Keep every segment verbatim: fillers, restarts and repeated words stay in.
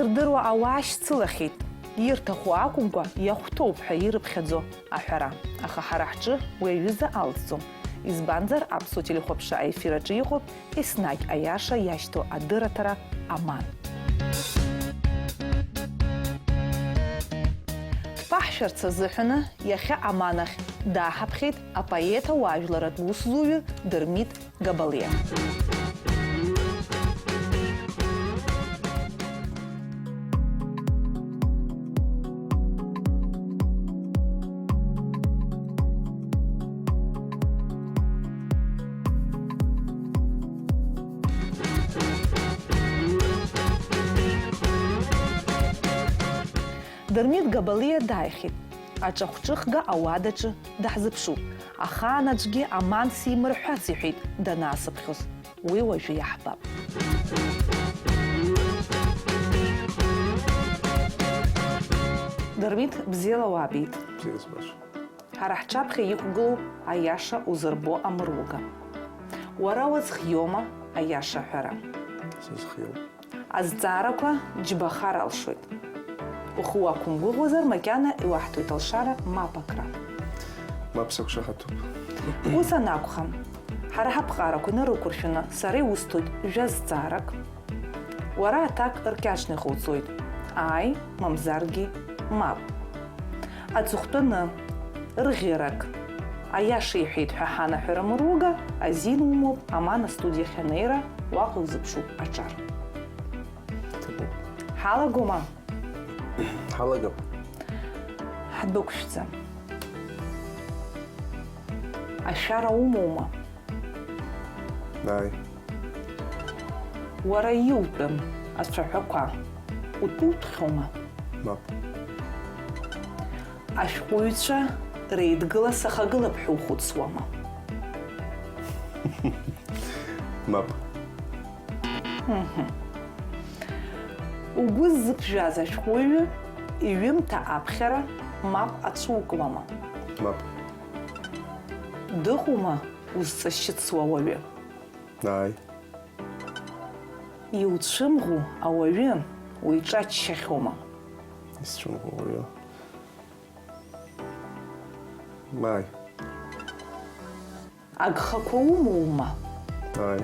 Здыруа ауаа шьцылахьеит, ирҭаху акәымкәа, иахәҭоуп ҳәа ирыԥхьаӡо аҳәара. Аха ҳара ҳҿы уи аҩыза алҵӡом. Избанзар, Аԥсуа телехәаԥшра аефир аҿы иҟоуп еснагь аиаша иашьҭоу адырраҭара Аман. Дԥаҳшәарц азыҳәаны иахьа Аман ахь дааҳаԥхьеит апоет, ауаажәларратә усзуҩы Дырмит Габалиа. Дырмит Габалиа дааихьеит. Аҿахәҿыхга ауадаҿы даҳзыԥшуп. Ахаан аӡәгьы Аман симырҳәац иҳәеит данаасыԥхьоз. Уи уажәы иаҳбап. Дырмит, бзиала уаабеит. Бзиа збаша. Ҳара ҳҿаԥхьа иқәгылоуп аиаша узырбо амыруга. Уара уазхиоума аиаша аҳәара? Сызхиоуп. Азҵаарақәа џьбахар алшоит. Ухы уақәымгәыӷуазар, макьана иуаҳҭоит алшара мап акра. Мап сақәшаҳаҭуп. Ус анакәха, ҳара ҳаԥҟарақәа инарықәыршәаны сара иусҭоит жәа зҵаарак. Уара аҭак ркьаҿны иҟауҵоит, ааи, мамзаргьы мап. Аҵыхәтәаны, рӷьырак, аиаша иҳәеит ҳәа ҳанаҳәара мыруга, азин умоуп, Аман астудиахь анеира, уаҟа иузыԥшуп аҿар. Ҳалагома? Ҳалагап. Ҳдәықәшәҵа. Ашәара умоума? Ааи. Уара иутәым ацәаҳәақәа утәуҭәхьоума? Мап. Ашәҟәыҩҩцәа реидгыла сахагылап ҳәа ухәыцуама? Мап. Мгм. Угәы ззыԥжәаз ашәҟәыҩҩы иҩымҭа аԥхьара мап ацәукуама? Мап. Дыҟоума узҵашьыцуа ауаҩы? Ааи. Иуцәымӷу ауаҩы уиҿаччахьоума? Исцәымӷу ауаҩы. Мааи. Агхақәа умоума? Ааи.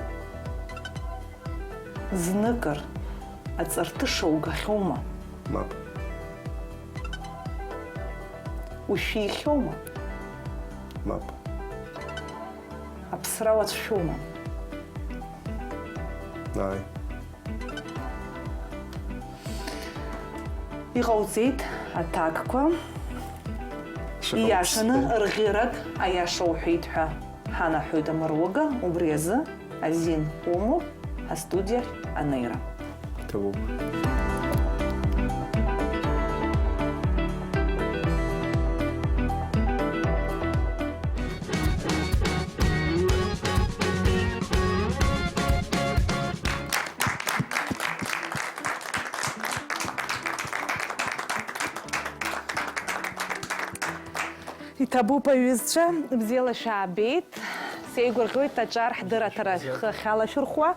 Зныкыр аҵарҭыша угахьоума? Мап. Ушәихьоума? Мап. Аԥсра уацәшәома? Ааи. Иҟауҵеит аҭакқәа. Шаҟа ииашаны уԥсҭа. Рӷьырак аиаша уҳәеит ҳәа ҳанаҳәоит амыруага, убри азы азин умоуп ҳастудиахь анеира. Иҭабуп. Иҭабуп, аҩызцәа, бзиала шәаабеит. Сеигәырӷьоит аҿар ҳдырраҭара шәхы ахьалашәырхәуа.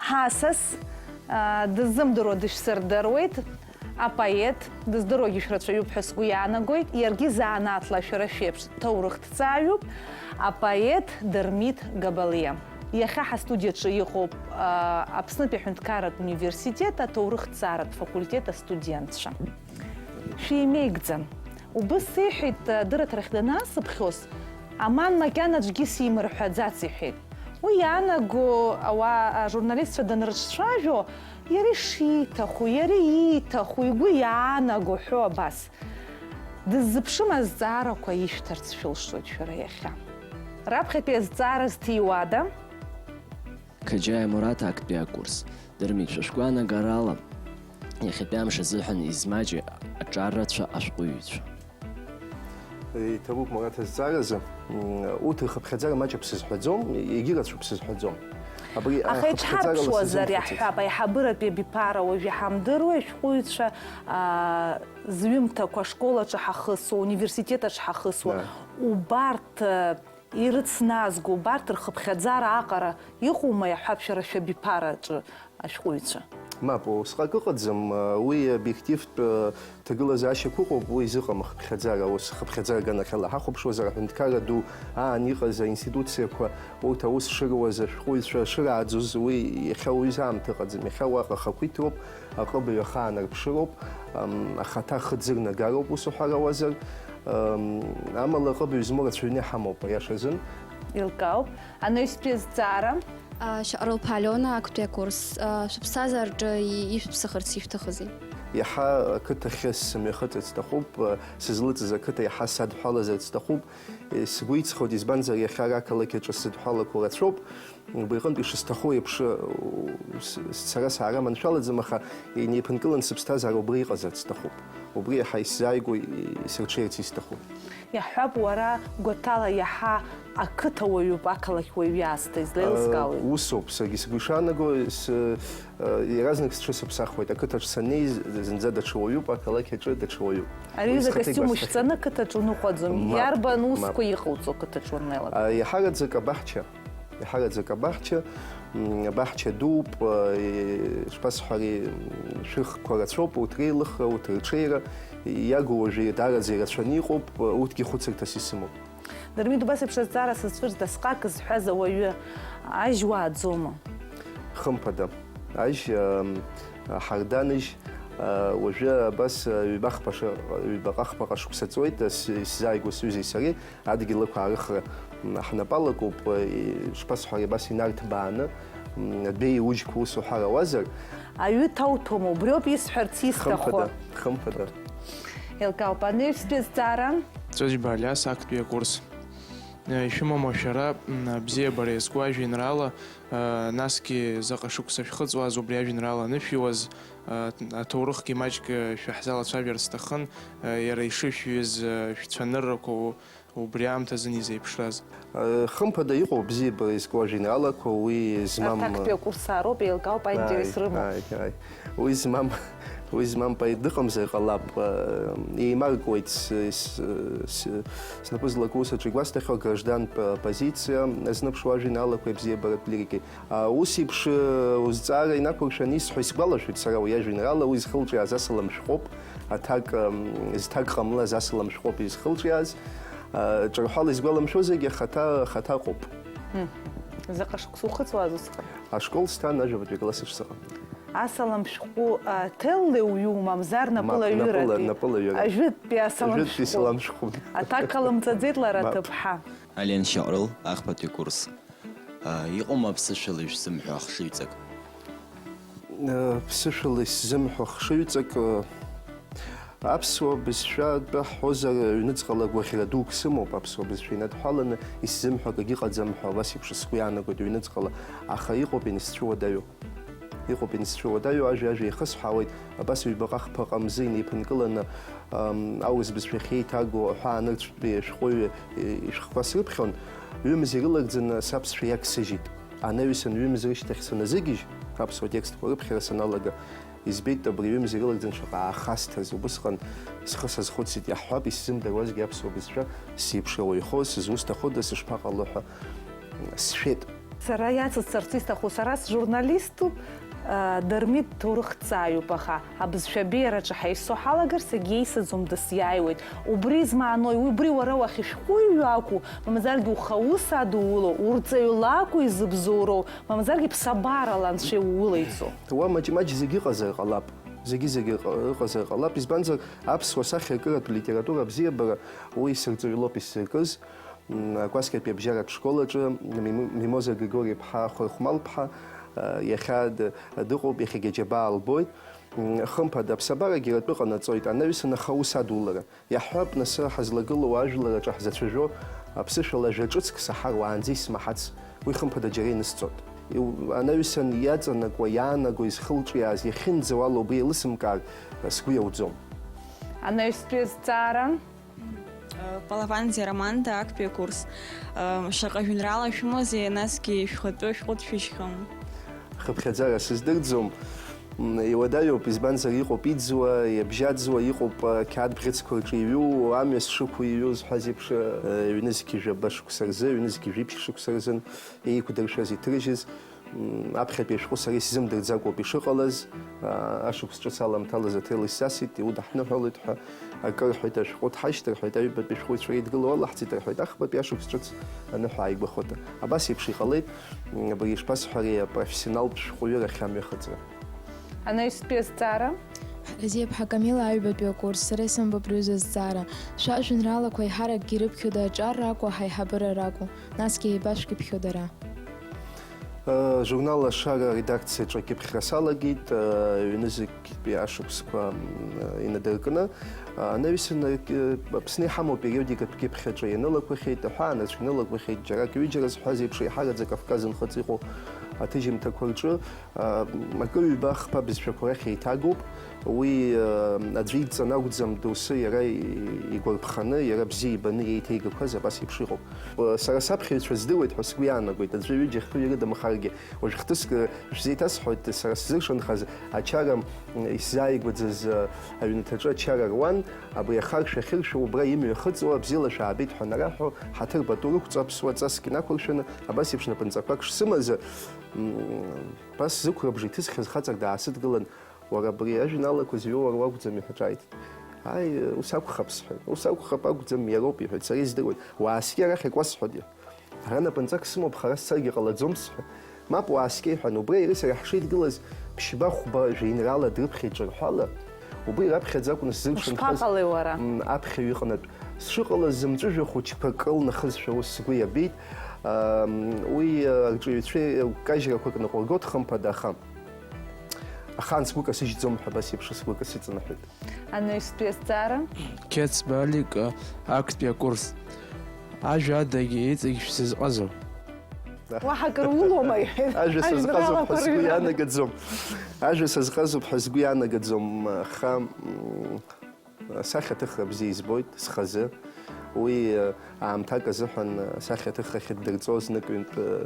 Ҳасас, аа, дыззымдыруа дышәсырдыруеит. Апоет, дыздыруагьы шәрацәаҩуп ҳәа сгәы иаанагоит, иаргьы заанаҵла шәара шәеиԥш ҭоурыхҭҵааҩуп, апоет Дырмит Габалиа. Иахьа ҳастудиаҿы иҟоуп, а, Аԥснытәи аҳәынҭқарратә университет аҭоурыхҭҵааратә факультет астудентцәа. Шәимеигӡан. Убыс сеиҳәеит, а, дырраҭарахь данаасыԥхьоз, Аман макьана аӡәгьы симырҳәаӡац, иҳәеит. Уи иаанаго ауаа, ажурналистцәа данрыҿцәажәо, иара ишиҭаху, иара ииҭаху, игәы иаанаго ҳәо абас. Дыззыԥшым азҵаарақәа ишәҭарц шәылшоит шәара иахьа. Раԥхьатәи азҵаара зҭиуада? Қаџьаиа Мураҭ, актәи акурс. Дырмит, шәа шәгәаанагарала, иахьатәи амш азыҳәан измаҷи аҿар рацәа ашәҟәыҩҩцәа? Иҭабуп, Мураҭ, азҵааразы. М, урҭ рхыԥхьаӡара маҷуп сызҳәаӡом, егьырацәоуп сызҳәаӡом. Абри аха ахыԥхьаӡарала иҽҳарԥшуазар сызымхәыцыц. Иаҳҳәап, аиҳабыратәи абиԥара уажә иҳамдыруеи, ашәҟәыҩҩцәа, аа, зҩымҭақәа ашкол аҿы ҳахысуа, университет аҿы ҳахысуа, да, убарҭ, э, ирыцназго, убарҭ рхыԥхьаӡара аҟара иҟоума, иаҳҳәап, шәара шәабиԥараҿы? Ашәҟәыҩҩцәа. Мап, усҟак ыҟаӡам, уи обиективтә, э, ҭагылазаашьақәа ыҟоуп, уи изыҟам хыԥхьаӡара, ус хыԥхьаӡара аганахьала ҳахәаԥшуазар, аҳәынҭқарра ду аан иҟаз аинституциақәа, урҭ аус шыруаз, ашәҟәыҩҩцәа шырааӡоз, уи иахьа уаҩы изаамҭа ыҟаӡам, иахьа уаҟа ахақәиҭроуп, аҟыбаҩ ахаанарԥшыроуп, ам, ахаҭа ахы ӡырнагароуп, ус уҳәарауазар, ам, амала аҟыбаҩ змоу рацәаҩны иҳамоуп, аиашазын. Еилкаауп. Анаҩстәи азҵаара. А, Шьаҟрылԥа Алиона, актәи акурс. А, шәыԥсҭазаараҿы и-, ишәыԥсахырц ишәҭахызеи? Иаҳа ақыҭахьы сымҩахыҵырц сҭахуп, а, сызлыҵыз ақыҭа иаҳа садҳәалазарц сҭахуп. Е, сгәы иҵхоит, избанзар, иахьа ара ақалақь аҿы сыдҳәалақәо рацәоуп. Убри аҟынтә ишысҭаху еиԥш, у, с-, сцара-саара маншәалаӡам, аха инеиԥынкыланы сыԥсҭазаара убра иҟазарц сҭахуп. Убри иаҳа исзааигәоу, и-, сырҽеирц исҭахуп. Иаҳҳәап, уара гәаҭала иаҳа ақыҭа уаҩуп, ақалақь уаҩ иаасҭа, излеилыскаауеи? Э, усоуп, саргьы сгәы ишаанаго, с-, э, иаразнак сҽысыԥсахуеит. Ақыҭаҿ саннеи, з-, зынӡа даҽа уаҩуп, ақалақь аҿы даҽа уаҩуп. Ари уи ҩыза схаҭа костиум игәасҭахьеит. Ушәҵаны ақыҭаҿ уныҟәаӡом. Мап, иарбан мап. Усқәа иҟауҵо ақыҭаҿ уаннеилак? А, иаҳараӡак абаҳча. Иаҳараӡак абаҳча, м, абаҳча дууп, э, ишԥасҳәари, м, шәыхқәа рацәоуп, урҭ реилыхра, урҭ рыҽеира, иагу уажәы даараӡа ирацәаны иҟоуп, урҭгьы хәыцырҭас исымоуп. Дырмит, убас еиԥш азҵаара сызцәырҵда, сҟак зҳәаз ауаҩы ажь уааӡома? Хымԥада, ажь, ам, ҳарданыжь, а, уажәы абас, а, ҩба-хԥа ша-, ҩбаҟа-хԥаҟа шықәса ҵуеит, а, с-, исзааигәоу сҩызеи сареи, адгьыл ықәаарыхра, м, ҳнапы алакуп, а, и-, шԥасҳәари, абас инарҭбааны, м, адәеи иуџьқәа ус уҳәарауазар. Аҩы ҭауҭәома, убриоуп исҳәарц исҭаху. Хымԥада, хымԥада. Еилкаауп, анаҩстәи азҵаара. Ҵәыџьба Алиас, актәи акурс. Ишәымоума шәара, м, абзиабара иазку ажәеинраала, а, насгьы заҟа шықәса шәхыҵуаз убри ажәеинраала анышәиуаз, а, аҭоурыхгьы маҷк, а, шәаҳзалацәажәарц сҭахын, а, иара ишышәҩыз, а, шәцәаныррақәа у-, убри аамҭазын изеиԥшраз? А, хымԥада, иҟоу абзиабара иазку ажәеинраалақәа, уи змам, Арҭ актәи акурсаа роуп, еилкаауп, аинтерес Ааи, рымоуп. Ааи, ааи. Уи змам, уи змам поет дыҟамзар ҟалап, э, еимаркуеит с-, с-, с-, снапы злаку ус аҿы игәасҭахьоу аграждантә, э, позициа, зныԥшуа ажәеинраалақәеи абзиабаратә лирикеи. А, ус еиԥш, э, узҵаара инақәыршәаны исҳәо исгәалашәоит сара уи ажәеинраала, уи зхылҿиааз асалам шәҟәоуп, аҭак, м, зҭак ҟамлаз асалам шәҟәоуп изхылҿиааз. А, ҿырҳәала изгәаламшәозаргьы, ахаҭа, ахаҭа ыҟоуп. Мм. Заҟа шықәса ухыҵуаз усҟан? Ашкол сҭан, ажәабатәи акласс аҿы сыҟан. Асалам шәҟәы, а, ҭеллеи уҩу, мамзар Мап, напылаҩырати? Напыла-, напылаҩыра. Ажәытәтәи асалам Ажәытәтәи шәҟәы. Салам шәҟәы. Аҭак ҟалымҵаӡеит лара Мап. Аҭыԥҳа. Ален Шьаҟрыл, ахԥатәи курс. А, иҟоума аԥсышәала ишәзымҳәо ахшыҩҵак? Э, ԥсышәала исзымҳәо ахшыҩҵак, э, аԥсуа бызшәа атәы ҳҳәозар, ҩныҵҟала агәаӷьра дук сымоуп, аԥсуа бызшәа инадҳәаланы исзымҳәо акгьы ыҟаӡам ҳәа абас еиԥш сгәы иаанагоит ҩныҵҟала, аха иҟоуп ианысцәыуадаҩу. Иҟоуп ианысцәыуадаҩу, ажәа-ажәа еихысҳәаауеит, абас ҩбаҟа-хԥаҟа мзы инеиԥынкыланы, ам, аурыс бызшәа ахьеиҭаго аҳәаанырцәтәи ашәҟәыҩҩы, э, ишәҟәқәа срыԥхьон, ҩымз ирылагӡаны саԥсшәа иагсыжьит. Анаҩсан ҩымз рышьҭахь саназыгьежь, аԥсуа текстқәа рыԥхьара саналага, избеит абри ҩымз ирылагӡан шаҟа аахасҭаз. Убысҟан схы сазхәыцит, иаҳҳәап, исзымдыруазгьы аԥсуа бызшәа, сзеиԥшрауаҩхоз, сызусҭахода, сышԥаҟало ҳәа сшәеит. Сара иацысҵарц исҭаху, сара сжурналиступ, а, Дырмит ҭоурыхҭҵааҩуп, аха абызшәа абеиараҿы ҳаисо ҳалагар, сагьеисаӡом, дысиааиуеит. Убри змаанои, убри уара уахьышәҟәыҩҩы акәу, мамзаргьы ухаус адууло, урҵаҩ лакәу изыбзоуроу, мамзаргьы ԥсабарала анцәа иуулеиҵо? Уа маҷ-маҷ зегьы ыҟазар ҟалап. Зегьы-зегьы ыҟа-, ыҟазар ҟалап. Избанзар, аԥсуа сахьаркыратә литература абзиабара уи сырҵаҩлоуп исзыркыз. М, Кәасқьатәи абжьаратә школ аҿы Мимо-, Мимоза Григори-иԥҳа Хәырхәмал-ԥҳа, а, иахьа д-, дыҟоуп, иахьагьы аџьабаа лбоит. М, хымԥада, аԥсабарагьы иара атәы ҟанаҵоит, анаҩсан аха аус адулара. Иаҳҳәап, нас, ҳазлагылоу ажәлар аҿы ҳзацәажәо аԥсышәала ажәа ҿыцк саҳар уаанӡа исмаҳац, уи хымԥада џьара инысҵоит. Иу-, анаҩсан иаҵанакуа, иаанаго, изхылҿиааз, иахьынӡауало убри еилысымкаар, сгәы иауӡом. Анаҩстәи азҵаара. Палаванӡиа Романда, актәи акурс. Шаҟа жәеинраала шәымоузеи, насгьы шәхатәы шәҟәы ҭшәышьхьоу? Хыԥхьаӡара сыздырӡом. М, иуадаҩуп, избанзар, иҟоуп иӡуа, иабжьаӡуа, иҟоуп, а, қьаад бӷьыцқәа рҿы иҩу, амҩа сшықәу иҩу зҳәаз еиԥш, а, ҩнызқь жәаба шықәса рзы, ҩнызқь жәиԥшь шықәса рзын еиқәдыршәаз, иҭрыжьыз. М, аԥхьатәи ашәҟәы сара исзымдырӡакәоуп ишыҟалаз, а, ашықәс ҿыц аламҭалаз аҭел исзасит, иудаҳныҳәалоит ҳәа акы рҳәеит, ашәҟәы дҳашьҭырҳәеит, аҩбатәи ашәҟәыҩҩцәа реидгыло алаҳҵеит рҳәеит, ахԥатәи ашықәс ҿыц аныҳәа ааигәахоит. Абас еиԥш иҟалеит, м, абри ишԥасҳәари, апрофессионалтә шәҟәҩырахь амҩахыҵра. Анаҩстәи азҵаара. Ҳаразиаԥҳа Камила аҩбатәи акурс, сара исымбап рҩыза азҵаара. Шәажәеинраалақәа еиҳаракгьы ирыԥхьода аҿар ракәу, ҳаиҳабыра ракәу, насгьы еибашәкьыԥхьода ара? Э, журнал Ашара аредакциаҿы акьыԥхьра салагеит, э, ҩнызқьтәи ашықәсқәа, м, инадыркны. Э, анаҩсан, э, Аԥсны иҳамоу апериодикатә кьыԥхьаҿы ианылақәахьеит, аҳәаанырцә ианылақәахьеит, џьарак ҩыџьара зҳәаз еиԥш, еиҳараӡак Кавказ нхыҵ иҟоу аҭыжьымҭақәа рҿы, э, акы-ҩба хԥа бызшәақәа рахь еиҭагоуп. Уи, э, аӡәы идҵан акәӡам, доусы иара и-, игәарԥханы, иара бзиа ибаны иеиҭеигақәаз абас еиԥш иҟоуп. Э, сара саԥхьаҩцәа здыруеит ҳәа сгәы иаанагоит, аӡәы ҩыџьа хҩы ирыдымхаргьы. Уажә хҭыск, э, шәзеиҭасҳәоит, сара сзыршанхаз ачара, м, исзааигәаӡаз, э, аҩнаҭаҿы ачара руан, абри ахаршә ахьыршәу убра имҩахыҵуа, бзиала шәаабеит ҳәа анараҳәо, ҳаҭыр пату рықәҵа аԥсуа ҵаск инақәыршәаны, абас еиԥш напынҵақәак шсымаз, э, м, ба сзықәрыбжа иҭысхьаз хаҵак даасыдгылан, Уара абри ажәеинраалақәа зҩуа уара уакәӡами ҳәа ҿааиҭит. Аи, ус акәхап, сҳәеит. Ус акәхап акәӡам, иароуп, иҳәеит, сара издыруеит. Уааскьа арахь акәасҳәоит, иҳәеит. Ара напынҵак сымоуп, хара сцаргьы ҟалаӡом, сҳәеит. Мап, уааскьа, иҳәан, убра иареи сареи ҳшеидгылаз, ԥшьба-хәба жәеинраала дрыԥхьеит ҿырҳәала. Убри раԥхьаӡа акәны сзыршанхаз, Ушԥаҟалеи уара? м, аԥхьаҩ иҟнатә. Сшыҟалаз зымҵәыжәҩа хәыҷқәа кылнахызшәа ус сгәы иабеит. Ам, уи, а, арҿиаҩцәеи, а, кажьрақәак ныҟәыргоит, хымԥада, аха. Ахаан сгәы касыжьӡом ҳәа абас еиԥш сгәы касыҵанаҳәоит. Анаҩстәи азҵаара. Қьецба Алик, актәи акурс. Ажәа адагьы иҵегь шәсызҟазоуп. Уаҳа акыр улоума, иҳәеит. Ажәа сазҟазоуп ҳәа сгәы ианагаӡом. Ажәа сазҟазоуп ҳәа сгәы ианагаӡом, аха, м, Сахьаҭыхра бзиа избоит схазы. Уи, э, аамҭак азыҳәан, э, асахьаҭыхрахь ддырҵо знык-ҩынтә, э,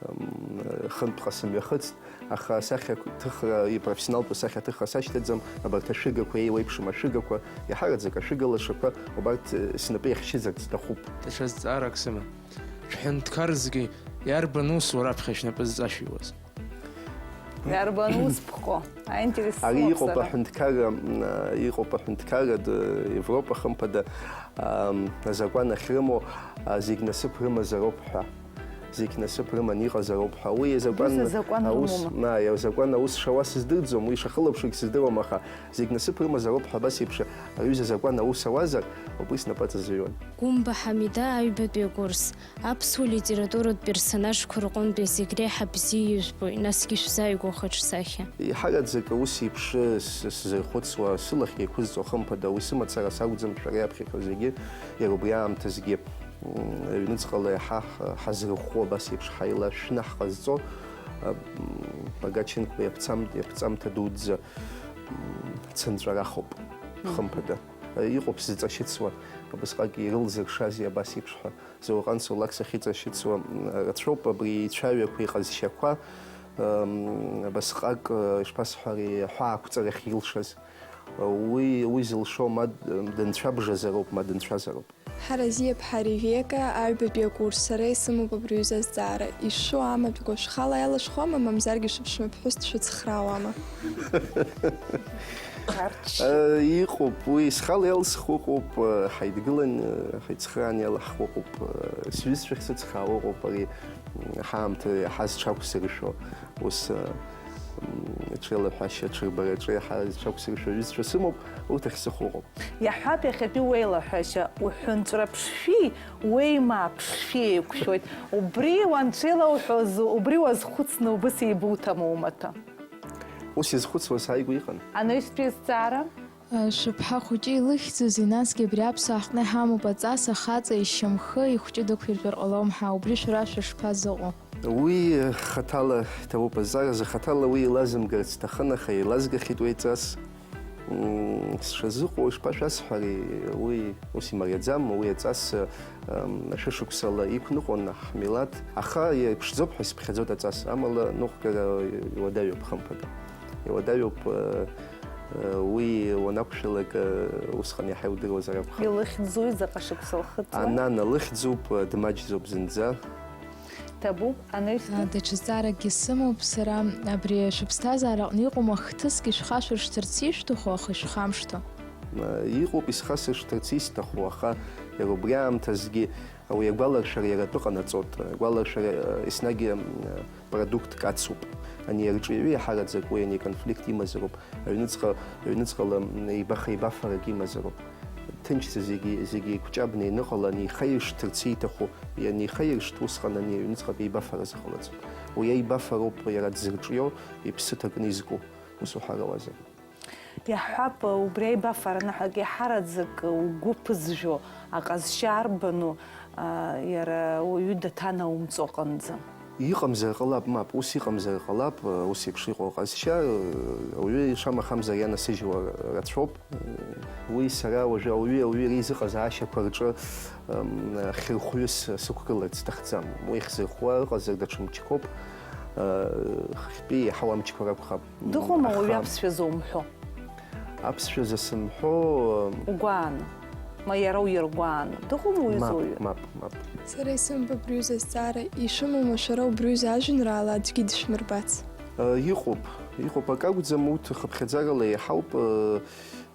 м, э, хынтәҟа сымҩахыҵт, аха асахьаҭыхра, ипрофессионалтә асахьаҭыхра сашьҭаӡам, абарҭ ашәыгақәа, еиуеиԥшым ашәыгақәа, иаҳараӡак ашәыга лашақәа, убарҭ, э, снапы иахьшьызарц сҭахуп. Даҽа зҵаарак сыман. Шәҳәынҭқарзгьы иарбан усу раԥхьа шәнапы зҵашәиуаз? Иарбан ус бхо? Аинтерес Ари сымоуп иҟоуп сара. Аҳәынҭқарра, м, иҟоуп аҳәынҭқарра д-, Европа, хымԥада, ам, азакәан ахьрымоу, а, зегь насыԥ рымазароуп ҳәа. Зегь насып рыманы иҟазароуп ҳәа. Уи азакәан Ус азакәан аус, рымоума? Ма, азакәан аус шауа сыздырӡом, уи шахылаԥшуагь сыздыруам, аха зегь насыԥ рымазароуп ҳәа абас еиԥш аҩыза азакәан аус ауазар, убри снапы аҵазыҩуан. Гәымба Ҳамида аҩбатәи акурс. Аԥсуа литературатә персонажқәа рҟынтәи зегь реиҳа бзиа ижәбоит, насгьы шәзааигәахеит шәсахьа. Иҳараӡак аус еиԥш с-, сзырхәыцуа, сылахь еиқәызҵо, хымԥада, уи сымацара сакәӡам, шәара иаԥхьақәа зегьы, иара убри аамҭазгьы, м, аҩныҵҟала иаҳа ҳ-, ҳазрыхәхәо абас еиԥш ҳаилашәшәны ҳҟазҵо, а, м, Пагаченко иаԥҵам-, иаԥҵамҭа дуӡӡа, м, цынҵәарахоуп, Мгм. хымԥада. Иҟоуп сзыҵашьыцуа, абасҟак ирылзыршази абас еиԥш ҳәа. Зауҟан Соулак сахьыҵашьыцуа, м, рацәоуп абри ицәаҩақәа, иҟазшьақәа, м, абасҟак, э, ишԥасҳәари, аҳәаақәҵарахь илшаз. Уи, уи зылшо ма д-, дынцәабжазароуп, ма дынцәазароуп. Ҳаразиаԥҳа Ревека, аҩбатәи акурс, сара исымоуп абри аҩыза азҵаара. Ишшоу амаҭәақәа шәхала иалышәхуама, мамзаргьы шәыԥшәмаԥҳәыс дшәыцхраауама? Арч. Э, иҟоуп, уи схала иалсхуа ыҟоуп, э, ҳаидгылан, э, ҳаицхраан иалаҳхуа ыҟоуп, э, сҩызцәахь сыцхраауа ыҟоуп, ари, м, ҳаамҭа иаҳа зҽақәсыршәо, ус, э, м, ҽеилаҳәашьа, ҽырбараҿы иаҳа зҽақәсыршәо аҩызцәа сымоуп, урҭ ахь сыхәыҟоуп. Иаҳҳәап, иахьатәи уеилаҳәашьа, уҳәынҵәра ԥшшәи уеимаа ԥшшәи еиқәшәоит. Убри уанҽеилауҳәоз, убри уазхәыцны убыс еибуҭама умаҭәа? Ус изхәыцуаз ааигәа иҟан. Анаҩстәи азҵаара. Шәыԥҳа хәыҷы илыхьӡузеи, насгьы абри аԥсуаа ҳҟны иҳамоуп аҵас, ахаҵа ишьамхы ихәҷы дықәиртәар ҟалом ҳәа, убри шәара шәышԥазыҟоу? Уи хаҭала иҭабуп азҵааразы, хаҭала уи илазымгарц сҭахын, аха илазгахьеит уи аҵас. М, сшазыҟоу ишԥашәасҳәари, уи ус имариаӡам, уи аҵас, м, шәышықәсала иқәныҟәон ҳмилаҭ, аха иаԥшӡоуп ҳәа исыԥхьаӡоит аҵас, амала ныҟәгара иуадаҩуп, хымԥада. Иуадаҩуп, э, э, уи уанақәшәалак, э, усҟан иаҳа иудыруазар акәхап. Илыхьӡуи, заҟа шықәса лхыҵуа? Анана лыхьӡуп, э, дмаҷӡоуп зынӡа. Ҭабуп, анаҩстәи. Даҽа зҵааракгьы сымоуп сара, абри шәыԥсҭазаара аҟны иҟоума хҭыск ишәхашәыршҭырц ишәҭаху, аха ишәхамышҭо? Иҟоуп исхашҭырц исҭаху, аха иара убри аамҭазгьы уи агәаларшәара иара атәы ҟанаҵоит. Агәаларшәара, еснагь, продуктк ацуп. Ани арҿиаҩы иаҳараӡак уи ани конфликт имазароуп. Аҩныҵҟа, аҩныҵҟала еибаха-еибафарак имазароуп. Ҭынчӡа зегьы, зегьы еиқәҷабны ианыҟала, анихаиршҭырц ииҭаху, ианихаиршҭ, усҟан ани аҩныҵҟатәи еибафара зыҟалаӡом. Уи аибафароуп иара дзырҿио, иԥсы ҭакны изку, ус уҳәарауазар. Иаҳҳәап, убри аибафара анаҳәак иаҳараӡак угәы ԥызжәо аҟазшьа арбану, а, иара уаҩы даҭанаумҵо аҟынӡа? Иҟамзар ҟалап, мап, ус иҟамзар ҟалап, ус еиԥш иҟоу аҟазшьа, ауаҩы ишамахамзар ианасыжьуа рацәоуп. Уи сара уажәы ауаҩы, ауаҩы реизыҟазаашьақәа рҿы, м, хьырхәҩыс сықәгыларц сҭахӡам. Уи хьзырхәуа ыҟазар даҽа мчқәоуп, хыхьтәи иаҳау амчқәа ракәхап. Дыҟоума уаҩы аԥсшәа зумҳәо? Аԥсшәа засымҳәо. Угәааны. Ма иара уиргәааны. Дыҟоума уи зуҩы? Мап, мап, мап. Сара исымбап абри аҩыза азҵаара, ишәымоума шәара убри аҩыза ажәеинраала аӡәгьы дышәмырбац? Э, иҟоуп, иҟоуп, акы акәӡам, урҭ хыԥхьаӡарала еиҳауп, э,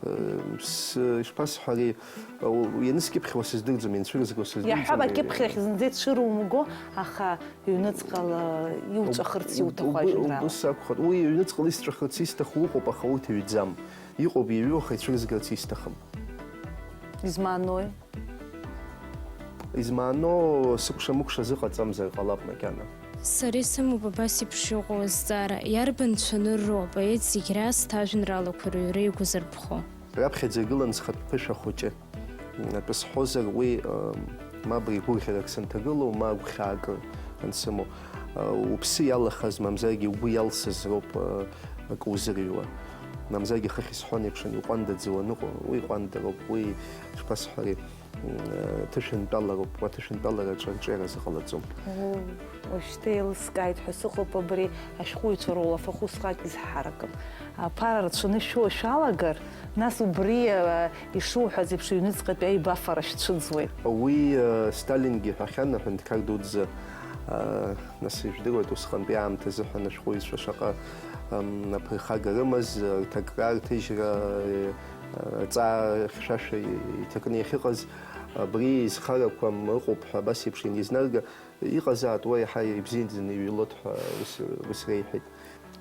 э, с-, ишԥасҳәари, э, у-, ианыскьыԥхьуа сыздырӡом, ианцәырызго сыздырӡом. Иаҳҳәап, акьыԥхьрахь зынӡа ицәырумго, аха Ҩныҵҟала иуҵәахырц иуҭаху ажәеинраала. Убыс акәхап. Уи ҩныҵҟала исҵәахырц исҭаху ыҟоуп, аха урҭ ҩӡам. Иҟоуп иҩу, аха ицәырызгарц исҭахым. Измаанои? Измаано сыкәша-мыкәша зыҟаҵамзар ҟалап макьана. Сара исымоуп абас еиԥш иҟоу азҵаара, иарбан цәанырроу апоет зегь раасҭа ажәеинраалақәа рыҩра игәазырԥхо? Раԥхьаӡа игылан схатә ԥышәа хәыҷы. Атәы сҳәозар, уи, м, ма абри гәырӷьарак санҭагылоу, ма гәхьаакы ансымоу. Уԥсы иалахаз, мамзаргьы угәы иалсыз роуп акы узырҩуа. Мамзаргьы хыхь исҳәон еиԥш, ани уҟәандаӡа уаныҟоу, уи ҟәандароуп, уи, шԥасҳәари, м, ҭышәынтәалароуп, уа ҭышәынтәалараҿы арҿиара зыҟалаӡом. Уажәшьҭа еилыскааит ҳәа сыҟоуп абри ашәҟәыҩҩцәа рулафахәы усҟак изҳаракын. Аԥара рацәаны шәуа шәалагар, нас убри, а, ишуҳәаз еиԥш, ҩныҵҟатәи аибафара шәцәыӡуеит. Уи, а, Сталингьы иҳәахьан, аҳәынҭқар дуӡӡа, а, нас ижәдыруеит, усҟантәи аамҭа азыҳәан ашәҟәыҩҩцәа шаҟа, ам, аԥырхага рымаз, рҭакра, рҭыжьра, а, аҵаа хьшәашәа иҭакны иахьыҟаз, абри изхарақәам ыҟоуп ҳәа абас еиԥш ианизнарга, Иҟазаат уа иаҳа ибзиаӡаны иҩлот ҳәа ус, ус реиҳәеит.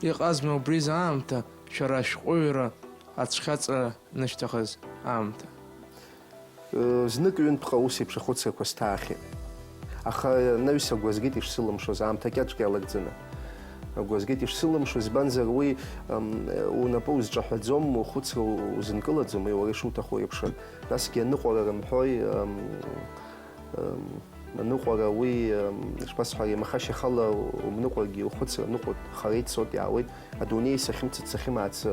Иҟазма убри заамҭа шәара ашәҟәыҩҩра ацәхьаҵра нышәҭахыз аамҭа? Знык-ҩынтәҟа ус еиԥш ахәыцрақәа сҭаахьеит. Аха анаҩс агәазгеит ишсылымшоз аамҭа кьаҿк иалагӡаны. Агәазгеит ишсылымшоз, избанзар уи, ам, унапы узҿаҳәаӡом, ухәыцра узынкылаӡом, уи уара ишуҭаху еиԥш. Насгьы аныҟәара рымҳәои, ам, Ам, аныҟәара уи, ам, ишԥасҳәари, маха шьахала умныҟәаргьы, ухәыцра ныҟәоит, хара ицоит, иаауеит. Адунеи сахьымцац, сахьымаац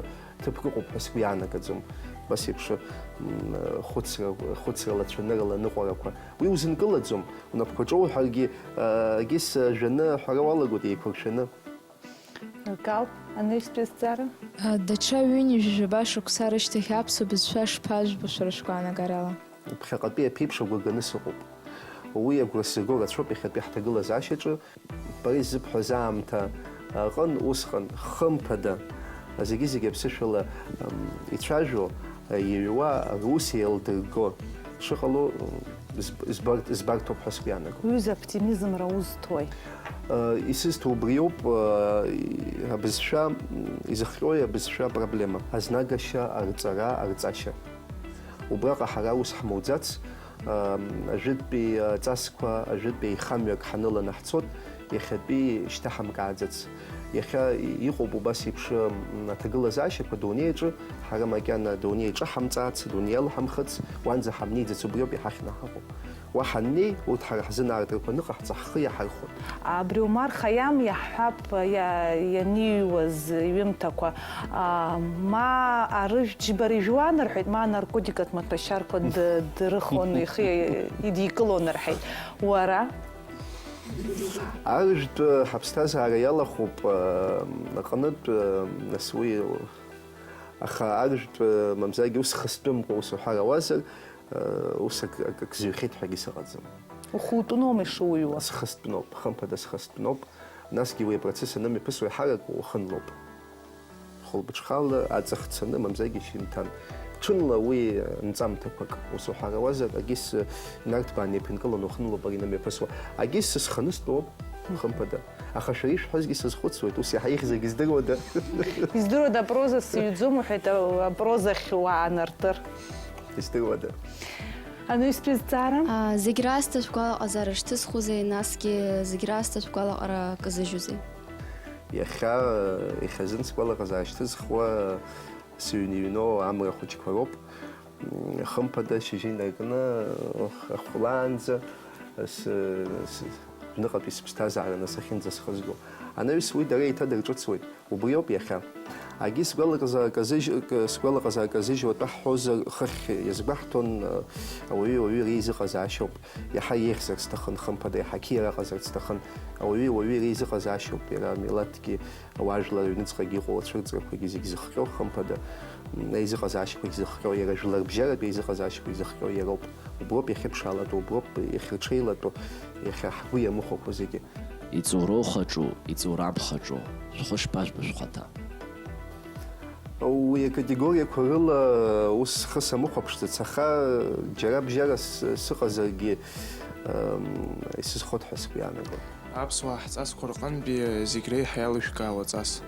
ҭыԥк ыҟоуп ҳәа сгәы иаанагаӡом. Убас еиԥш, м, хәыцра, хәыцрала, цәаныррала аныҟәарақәа. Уи узынкылаӡом. Унапқәа ҿоуҳәаргьы, а, егьыс, а, жәаны аҳәара уалагоит еиқәыршәаны. Акал, анаҩстәи азҵаара? А, даҽа ҩынҩажәижәаба шықәса рышьҭахь аԥсуа бызшәа шԥажәбо шәара шәгәаанагарала? Ԥхьаҟатәи аԥеиԥш агәра ганы сыҟоуп. Уи агәра сзырго рацәоуп иахьатәи ҳҭагылазаашьаҿы. Бара иззыбҳәаз аамҭа аҟын, усҟан, хымԥада, зегьы-зегьы аԥсышәала, м, ицәажәо, иҩуа, рус еилдырго шыҟало, м, зб-, збарҭ-, збарҭоуп ҳәа сгәы иаанагоит. Уҩыза оптимизмра узҭои? Исызҭо убриоуп, абызшәа, изыхҟьои абызшәа апроблема? Азнагашьа, арҵара, арҵашьа. Убраҟа ҳара аус ҳмоуӡац, ажәытәтәи аҵасқәа, ажәытәтәи аихамҩак ҳаныланы ҳцот, иахьатәи шьҭаҳамкааӡац. Иахьа иҟоуп убас еиԥш, м, аҭагылазаашьақәа дунеи аҿы, ҳара макьана дунеи аҿы ҳамҵаац, дунеи ала ҳамхыц, уанӡа ҳамнеиӡац, убриоуп иҳахьны ҳаҟоу. Уа ҳаннеи, урҭ ҳара ҳзын аартрақәа аныҟаҳҵа, ҳхы иаҳархәоит. Абри Омар Хаиам иаҳҳәап, иа-, ианиҩуаз иҩымҭақәа, а, ма арыжәтә џьбара ижәуан рҳәеит, ма анаркотикатә маҭәашьарқәа д-, дырыхон, ихы идикылон рҳәеит. Уара? Арыжәтә ҳаԥсҭазаара иалахәуп, а, аҟнытә, а, нас уи, аха арыжәтә, а, мамзаргьы ус хыстәымкәа ус уҳәар ауазар, Ус ак, ак, ак зыҩхьеит ҳәагьы сыҟаӡам. Ухутәноума ишуҩуа? Схы стәноуп, хымԥада схы стәноуп. Насгьы уи апроцесс анымҩаԥысуа иҳараку ухынлоуп. Хәылбыҽхала аҵых цаны, мамзаргьы шьынҭан. Ҽынла уи нҵамҭақәак, ус уҳәарауазар, агьыс инарҭбааны иаԥынкыланы ухынлоуп ари анымҩаԥысуа. Агьыс сханы стәоуп, хымԥада. Аха шәара ишәҳәазгьы сазхәыцуеит, ус иаҳа ихьзаргьы здыруада? Издыруада, апроза сыҩӡом уҳәеит, а-, апрозахь уаанартыр. Издыруада? Анаҩстәи зҵаара? А, зегь раасҭа шәгәалаҟазаара шьҭызхузеи, насгьы зегь раасҭа шәгәалаҟара кызыжьузеи? Иахьа, иахьазын сгәалаҟазаара шьҭызхуа сыҩны иҩноу амра хәыҷқәа роуп. Хымԥада, шьыжьы инаркны, ахәлаанӡа, с-, с-, аҩныҟатәи сыԥсҭазаараны сахьынӡасхызго. Анаҩс уи дара еиҭадырҿыцуеит. Убриоуп иахьа. Агьи сгәалаҟазаара казыжь-, к-, сгәалаҟазаара казыжьуа атәы ҳҳәозар, хыхь иазгәаҳҭон, ауаҩи ауаҩи реизыҟазаашьоуп. Иаҳа еиӷьзар сҭахын, хымԥада, иаҳа қьиара ҟазарц сҭахын. Ауаҩи ауаҩи реизыҟазаашьоуп, иара амилаҭгьы, ауаажәлар рыҩныҵҟагьы иҟоу ацәырҵрақәагьы зегь зыхҟьо, хымԥада, м, аизыҟазаашьақәагь зыхҟьо, иара жәларбжьаратә еизыҟазаашьақәагь зыхҟьо иароуп. Уброуп иахьыԥшаалатәу, уброуп иахьырҽеилатәу, иахьа ҳгәы иамыхәақәо зегьы. Иҵоуроу хаҿу, иҵоурамхаҿу, шәхы шԥажәбо шәхаҭа? Уи акатегориақәа рыла ус схы самыхәаԥшӡац, аха џьара-бжьара с-, сыҟазаргьы, ам, исызхоит ҳәа сгәы иаанагоит. Аԥсуаа ҳҵасқәа рҟынтәи зегь реиҳа иалышәкаауа ҵас.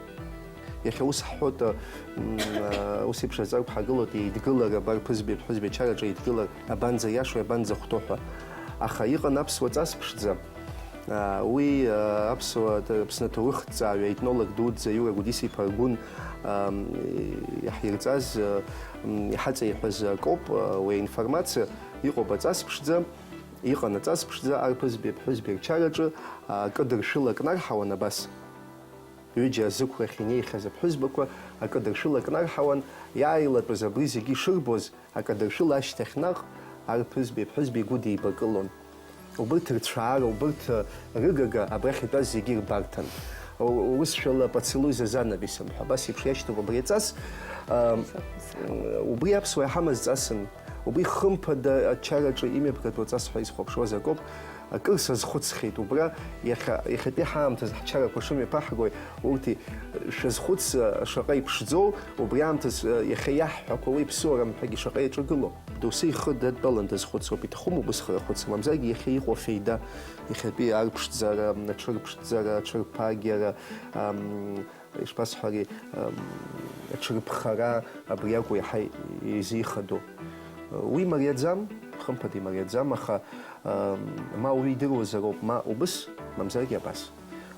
Иахьа ус ҳҳәоит, м, а, ус еиԥш аҵарқәа ҳагылоит, еидгылар, абар, ԥызбеи ԥҳәызбеи ачараҿы еидгылар, абанӡа иашоу, абанӡа хәҭоу ҳәа. Аха иҟан аԥсуа ҵас ԥшӡа. А, уи, а, аԥсуа, т-, Аԥсны аҭоурыхҭҵааҩы, аетнолог дуӡӡа Иура Гәдиса-иԥа Аргәын, ам, иаҳирҵаз, а, м, иҳаҵеиҳәаз акоуп, а, уи аинформациа. Иҟоуп аҵас ԥшӡа, иҟан аҵас ԥшӡа, арԥызбеи аԥҳәызбеи рчараҿы, а, акыдыршәыла кнарҳауан абас. Ҩыџьа азықәрахь инеихьаз аԥҳәызбақәа акыдыршәыла кнарҳауан, иааилатәаз абри зегьы ишырбоз, акадыршәыла ашьҭахь наҟ арԥызбеи аԥҳәызбеи игәыдеибакылон. Убырҭ рцәаара, убырҭ рыгага абрахь итәаз зегьы ирбарҭан. У-, урысшәала поцелуй за занавесом ҳәа абас еиԥш иашьҭоуп абри аҵас. Ам, убри аԥсуаа иҳамаз ҵасын. Убри хымԥада ачараҿы имҩаԥгатәу аҵас ҳәа исхәаԥшуаз акоуп. Акыр сазхәыцхьеит убра, иахьа, иахьатәи ҳаамҭазы ҳчарақәа шымҩаԥаҳгои, урҭи, шәазхәыц, шаҟа иԥшӡоу, убри аамҭаз, иахьа иаҳҳәақәо уи ԥсуарам ҳәагьы шаҟа иаҿагылоу. Доусы ихы дадтәалан дазхәыцуа иҭахума убысҟара ахәыцра, мамзаргьы иахьа иҟоу афеида, иахьатәи арԥшӡара, аҽырԥшӡара, аҽырԥагьара, ам, ишԥасҳәари, ам, аҽырԥхара, абри акәу иаҳа изихадоу. Уи мариаӡам, хымԥада имариаӡам, аха, ам, ма уаҩы идыруазароуп, ма убыс, мамзаргьы абас.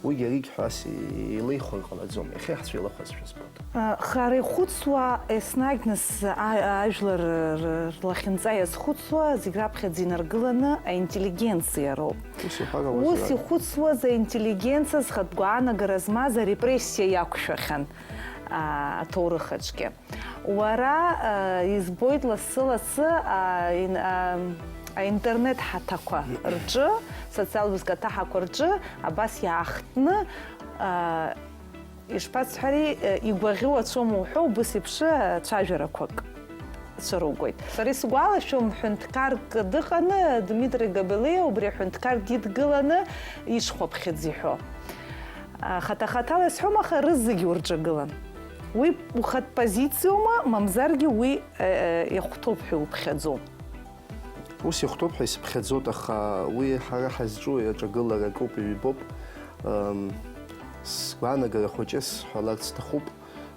Уигьы аригь ҳәа ас еилеихо ҟалаӡом, иахьа ҳцәеилахәазшәа збоит. Хара ихәыцуа, еснагь нас а-, ажәлар р-, р-, рлахьынҵа иазхәыцуа, зегь раԥхьаӡа инаргыланы аинтеллигенциа роуп. Ус иҳәар ауазар. Ус ихәыцуаз аинтеллигенциа зхатә гәаанагара змаз арепрессиа иақәшәахьан, а, аҭоурых аҿгьы. Уара, а, избоит лассы-лассы, а, ин-, а, аинтернет ҳаҭақәа рҿы, социалтә зкаҭаҳақәа рҿы абас иаахтны, а, ишԥасҳәари, э, игәаӷьуа ацәоума уҳәо, убыс еиԥш, э, цәажәарақәак цәыругоит. Сара исгәалашәом, ҳәынҭқарк дыҟаны, Дмитри Габелиа убри аҳәынҭқар дидгыланы ишхәаԥхьыӡ иҳәо. А, хаҭа-хаҭала исҳәом, аха рызегьы урҿагылан. Уи ухатә позициоума, мамзаргьы уи, э, э, иахәҭоуп ҳәа иуԥхьаӡоу? Ус ихәҭоуп ҳәа исыԥхьаӡоит, аха уи ҳара ҳазҿу аҿагылара акоуп, ҩбоуп. Ам, сгәаанагара хәыҷы сҳәаларц сҭахуп,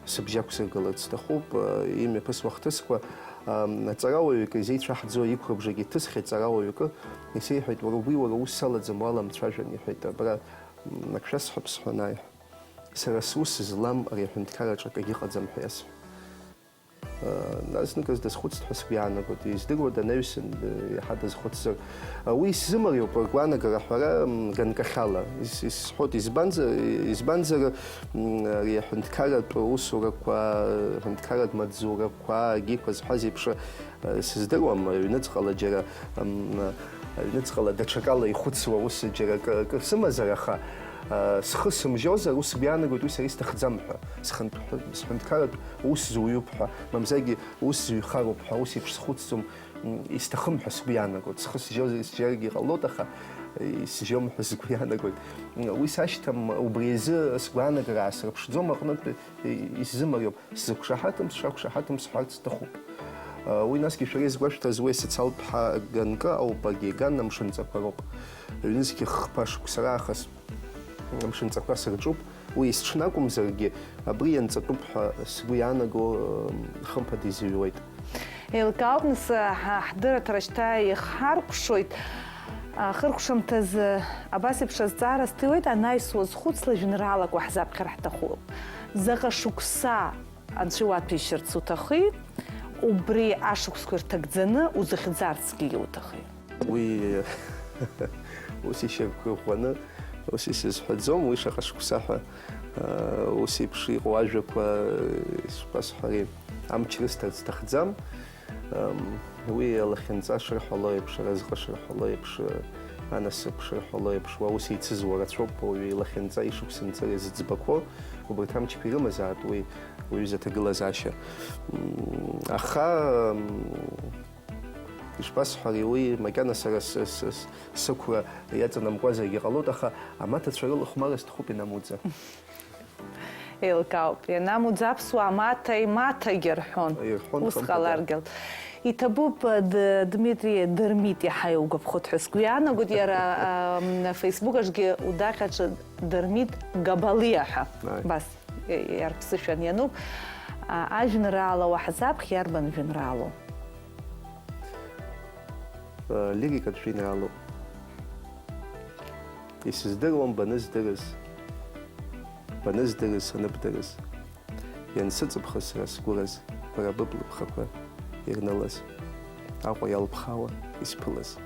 сыбжьы ақәсыргаларц сҭахуп, а, имҩаԥысуа ахҭысқәа. Ам, аҵарауаҩ акы изеицәаҳӡо иқәрыбжак иҭысхьеит ҵарауаҩ акы, исеиҳәеит, уара убри уара ус салаӡам, уаламцәажәан, иҳәеит, абра, м, ак шәасҳәап, сҳәан, аиҳәа. Сара сус злам ари аҳәынҭқарраҿы акагьы ыҟаӡам ҳәа иасҳәеит. Нас зныказ дазхәыцт ҳәа сгәы иаанагоит. Издыруада, анаҩсан, э, иаҳа дазхәыцзар? Уи исзымариоуп, агәаанагара аҳәара, м, ганкахьала. Ис-, исҳәоит, избанзар, избанзар, м, ари аҳәынҭқарратә усурақәа, аҳәынҭқарратә маҵзурақәа, агьиқәа зҳәаз еиԥш, э, сыздыруам, аҩныҵҟала џьара, м, аҩныҵҟала даҽакала ихәыцуа ус џьара акы, акы сымазар, аха, э, схы сымжьозар, ус сгәы иаанагоит, уи сара исҭахӡам ҳәа. Схынтә-, сҳәынҭқарратә ус зуҩуп ҳәа, мамзаргьы ус зыҩхароуп ҳәа, ус еиԥш схәыцӡом, М, исҭахым ҳәа сгәы иаанагоит. Схы сжьозар, сжьаргьы ҟалоит, аха исжьом ҳәа сгәы иаанагоит. М, уи сашьҭам, убри азы сгәаанагара аасырԥшӡом аҟнытә, и-, исзымариоуп. Сзықәшаҳаҭым, сшақәшаҳаҭым сҳәарц сҭахуп. Уи насгьы шәара изгәашәҭаз уи асоциалтә ҳа-, ганкы ауп, агьиган амшынҵақәа роуп. Ҩнызқьы хԥа шықәса раахыс амшынҵақәа сырҿуп. Уи есҽны акәымзаргьы, абри ианҵатәуп ҳәа сгәы иаанаго, м, хымԥада изыҩуеит. Еилкаауп, нас, ҳа-, ҳдырраҭара шьҭа ихҳаркәшоит. Ахыркәшамҭазы абас еиԥш азҵаара сҭиуеит, анаҩс уазхәыцла, жәеинраалак уаҳзаԥхьар ҳҭахуп. Заҟа шықәса Анцәа иуаҭәеишьарц уҭахи, убри ашықәсқәа ирҭагӡаны узыхьӡарцгьы иуҭахи? Уи ус ишьақәырӷәӷәаны, ус исызҳәаӡом, уи шаҟа шықәса ҳәа, ус еиԥш иҟоу ажәақәа ишԥасҳәари, амч рысҭарц сҭахӡам. Ам, уи алахьынҵа шырҳәало еиԥш, аразҟы шырҳәало еиԥш, анасыԥ шырҳәало еиԥш, уа ус еицызуа рацәоуп, уаҩы илахьынҵа ишықәсынҵыра зыӡбақәоу, убарҭ амчқәа ирымазаат уи, уаҩыза аҭагылазаашьа. М, аха, м, ишԥасҳәари, уи макьана сара с-, с-, с-, сықәра иаҵанамҟәазаргьы ҟалоит, аха амаҭацәа рылахәмарра сҭахуп ианамуӡа. Еилкаауп, ианамуӡа аԥсуаа маҭа имаҭагьы рҳәон. Ирҳәон, ус хымԥада. Ҟаларгьы. Иҭабуп, д-, Дмитри, Дырмит иаҳа иугәаԥхоит ҳәа сгәы иаанагоит, иара, ам, Facebook аҿгьы удаҟьаҿы Дырмит Габалиа ҳәа. Ааи. Абас, и-, иарԥсышәан иануп. А, ажәеинраала уаҳзаԥхьа иарбан жәеинраалоу? Э, лирикатә жәеинраалоуп. Исыздыруам баныздырыз, баныздырыз, саныбдырыз. Иансыҵыԥхыз сара сгәыраз, бара быблыԥхақәа ирнылаз. Аҟәа иалԥхауа исԥылаз.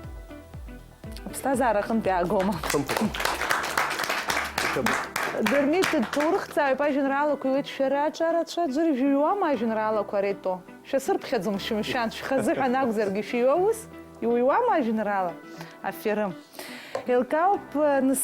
Аԥсҭазаара аҟынтә иаагома? Хымԥада. Дырмит, дҭоурыхҭҵааҩуп, ажәеинраалақәа иуеит, шәара аҿарацәа аӡәыр ижәыҩуама ажәеинраалақәа аретәы? Шәасырԥхьаӡом, шәымшәан, шәхазыҳәан акәзаргьы шәиуа ус? Иуҩуама ажәеинраала? Аферым. Еилкаауп, нас,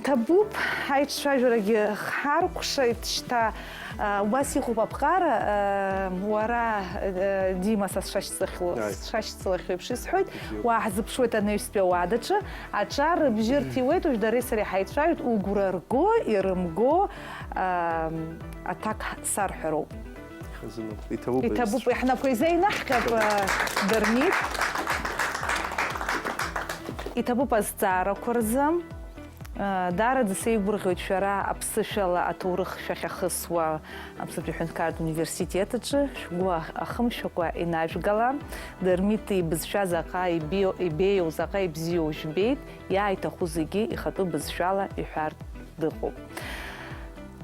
ҭабуп, ҳаицәажәарагьы ҳаркәшеит шьҭа, а, убас иҟоуп аԥҟара, а, уара, а, Дима, са сшашьцылахьоу, Ааи. Сшашьцылахьоу еиԥш исҳәоит, Бзиоуп. Уаҳзыԥшуеит анаҩстәи ауадаҿы, аҿар рыбжьы рҭиуеит, уажә дареи сареи ҳаицәажәоит, угәра рго, ирымго, а, аҭак сарҳәароуп. Ихазыноуп. Иҭабуп, иҭабуп, аҩызцәа. Ҳнапқәа изеинаҳҟьап, Иҭабуп. Дырмит. Иҭабуп азҵаарақәа рзы. Даараӡа сеигәырӷьоит шәара аԥсышәала аҭоурых шәахьахысуа Аԥснытәи аҳәынҭқарратә университет аҿы. Шәгәы ахымшәакәа инажәгала. Дырмит ибызшәа заҟа ибеиоу, ибеиоу, заҟа ибзиоу жәбеит. Иааиҭаху зегьы ихатәы бызшәала иҳәартә дыҟоуп.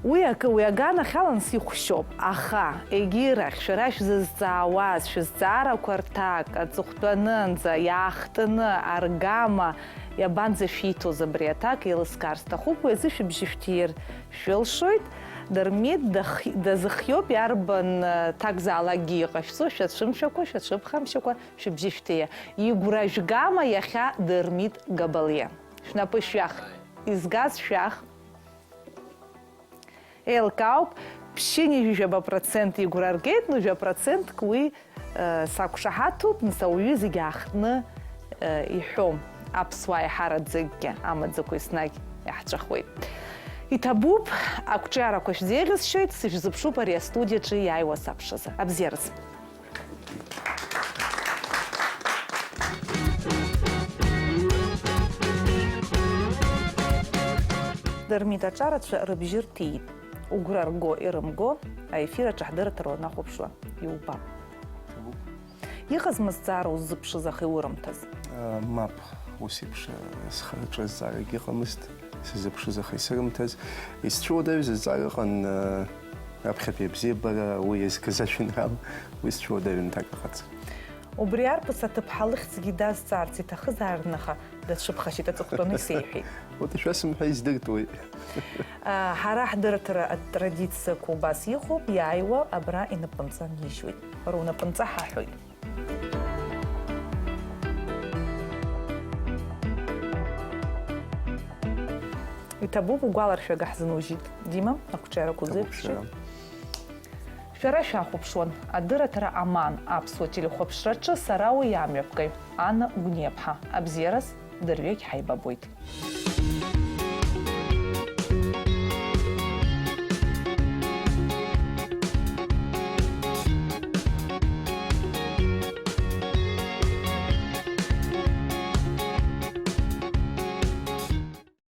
Уи акы, уи аганахьала нас ихәшьоуп, аха егьирахь шәара шәзызҵаауаз, шәызҵаарақәа рҭак аҵыхәтәанынӡа иаахтны аргама иабанӡашәиҭоз абри аҭак еилыскаар сҭахуп, уи азы шәыбжьы шәҭир шәылшоит. Дырмит дах-, дазыхиоуп, иарбан, э, ҭакзаалакгьы иҟашәҵо, шәацәымшәакәа, шәацәыԥхамшьакәа, шәыбжьы шәҭие. Игәра жәгама иахьа Дырмит Габалиа? Шәнапы шәҩах. Изгаз шәах. Еилкаауп, ԥшьынҩажәижәаба процент игәра ргеит, но жәа процентк уи, э, сақәшаҳаҭуп, нас ауаҩы зегь аахтны, э, иҳәом, аԥсуаа еиҳараӡакгьы амаӡақәа еснагь иаҳҵәахуеит. Иҭабуп, ақәҿиарақәа шәзеиӷьасшьоит, сышәзыԥшуп ари астудиаҿы иааиуа сабшазы. Абзиараз. Дырмит аҿарацәа рыбжьы рҭиит. Угәра рго, ирымго, аефир аҿы ҳдырраҭара уанахәаԥшуа иубап. Иҟазма зҵаара уззыԥшыз аха иурымҭаз? Э, мап, ус еиԥш, э, схы-, сҿы зҵаарагьы ыҟамызт. Сзыԥшыз аха исырымҭаз. Исцәуадаҩыз азҵаара ыҟан, э, аԥхьатәи абзиабара, уи иазкыз ажәеинраала, уи сцәуадаҩын, ҭак ыҟаӡам. Убри арԥыс аҭыԥҳа лыхьӡгьы дазҵаарц иҭахызаарын, аха дацәыԥхашьеит, аҵыхәтәаны исеиҳәеит. Уи шәасымҳәа издырт уи. А, ҳара ҳдырраҭара атрадициақәа убас иҟоуп, иааиуа абра инапынҵа нижьуеит. Уара унапынҵа ҳаҳәоит. Иҭабуп, угәаларшәага ҳзынужьит. Дима, ақәҿиарақәа узеиԥшуп. Иҭабуп, сара. Шәара шәахәаԥшуан адырраҭара Аман аԥсуа телехәаԥшраҿы, сара уи амҩаԥгаҩ, Анна Гәниаԥҳа. Абзиараз, дырҩегь ҳаибабоит.